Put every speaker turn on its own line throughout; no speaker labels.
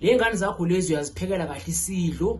Le ngane zakho lezi uyaziphekela kahle isidlo,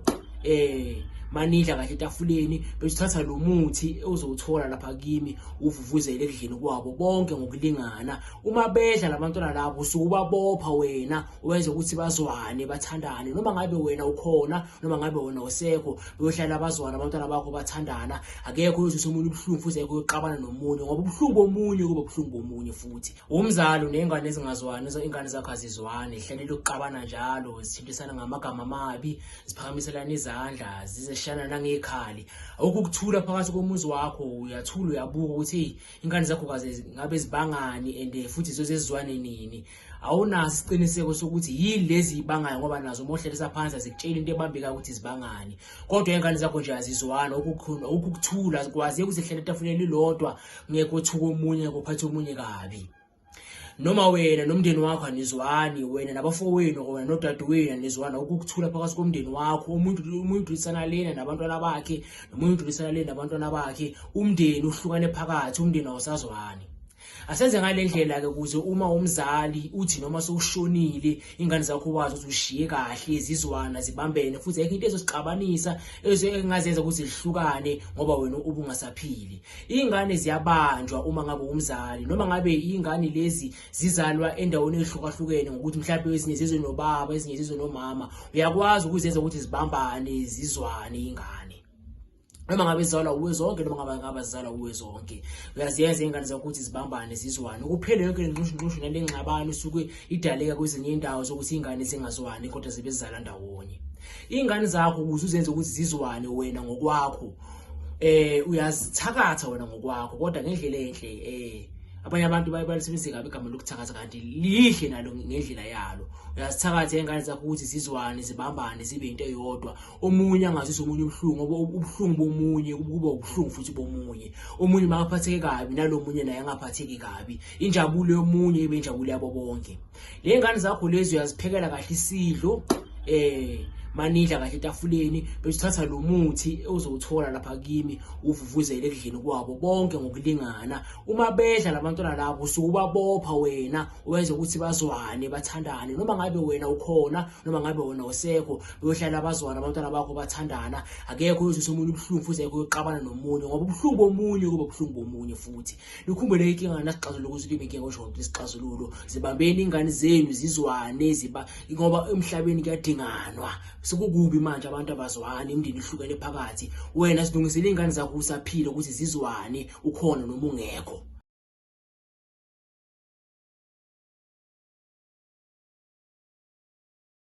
manidla kahle etafuleni, bese uthatha lo muthi ozowuthola lapha kimi uvuvuzele ekudleni kwabo bonke ngokulingana. Uma bedla labantwana labo usuke ubabopha wena, wenze ukuthi bazwane, bathandane, noma ngabe wena ukhona noma ngabe wena usekho, beyohlala bazwana abantwana bakho bathandana. Akekho oyozwisa omunye ubuhlungu futhi akekho oyoxabana nomunye, ngoba ubuhlungu bomunye kuba ubuhlungu bomunye futhi. Umzali uney'ngane ezingazwani, iy'ngane zakho azizwani, zihlalele ukuxabana njalo, zithintisana ngamagama amabi, ziphakamiselana izandla, zizeshana nangey'khali. Awukho ukuthula phakathi komuzi wakho, uyathula uyabuka ukuthi eyi iy'ngane zakho kaze ngabe zibangani and futhi ziyoze zizwane nini. Awunaso isiqiniseko sokuthi yini lezi zibangayo, ngoba nazo uma uhlalisa phansi azikutsheli into ebambekayo ukuthi zibangani, kodwa iy'ngane zakho nje azizwani. Awukho ukuthula, azikwazeki ukuthi zihlale etafuleni elilodwa, ngekho othuka omunye, ngekho omunye kabi. Noma wena nomndeni wakho anizwani, wena nabafowenu, wena nodadewenu anizwani, awukho ukuthula phakathi komndeni wakho. Umuntu ulisana lena nabantwana bakhe, nomunye ulisana lena nabantwana bakhe, umndeni uhlukane phakathi, umndeni awusazwani. Asenze ngale ndlela-ke ukuze uma umzali uthi noma sewushonile ingane zakho wazi ukuthi ushiye kahle, zizwana, zibambene, futhi ayikho into ezosixabanisa engazenza ukuthi zihlukane ngoba wena ubungasaphili. Iy'ngane ziyabanjwa uma ngabe umzali, noma ngabe iy'ngane lezi zizalwa endaweni ey'hlukahlukene ngokuthi mhlawumbe ezinye zizwe nobaba, ezinye zizwe nomama, uyakwazi ukuzenza ukuthi zibambane, zizwane iy'ngane. Noma ngabe zizalwa uwe zonke, noma ngabe ngabe zizalwa uwe zonke, uyaziyenza iy'ngane zakho ukuthi zibambane, zizwane, kuphele yonke le nxushunxushu nale ngxabano isuke idaleka kwezinye iy'ndawo zokuthi iy'ngane zingazwani kodwa zibe zizala ndawonye. Iy'ngane zakho ukuze uzenze ukuthi zizwane wena ngokwakho, uyazithakatha wena ngokwakho, kodwa ngendlela enhle. Abanye abantu baye balisebenzise kabi igama lokuthakatha, kanti lihle nalo ngendlela yalo. Uyazithakatha iy'ngane zakho ukuthi zizwane, zibambane, zibe into eyodwa. Omunye angazwisi omunye ubuhlungu, ngoba ubuhlungu bomunye kuba ubuhlungu futhi bomunye. Omunye makaphatheke kabi, nalo munye naye angaphatheki kabi. Injabulo yomunye ibe injabulo yabo bonke. Le ngane zakho lezi uyaziphekela kahle isidlo, manidla kahle etafuleni, bese uthatha lo muthi ozowuthola lapha kimi uvuvuzele ekudleni kwabo bonke ngokulingana. Uma bedla labantwana labo usuke ubabopha wena, wenze ukuthi bazwane, bathandane, noma ngabe wena ukhona noma ngabe wena usekho, beyohlala bazwana abantwana bakho bathandana. Akekho oyozwisa omunye ubuhlungu futhi akekho oyoxabana nomunye, ngoba ubuhlungu bomunye kuba ubuhlungu bomunye futhi. Nikhumbule inkinga nasixazululo ukuthi kube inkinga osho ukuthi isixazululo, zibambeni ingane zenu zizwane, ziba ngoba emhlabeni kuyadinganwa. Sekukubi manje, abantu abazwani, imindeni ihlukene phakathi. Wena silungisele ingane zakho usaphila ukuthi zizwane, ukhona noma ungekho.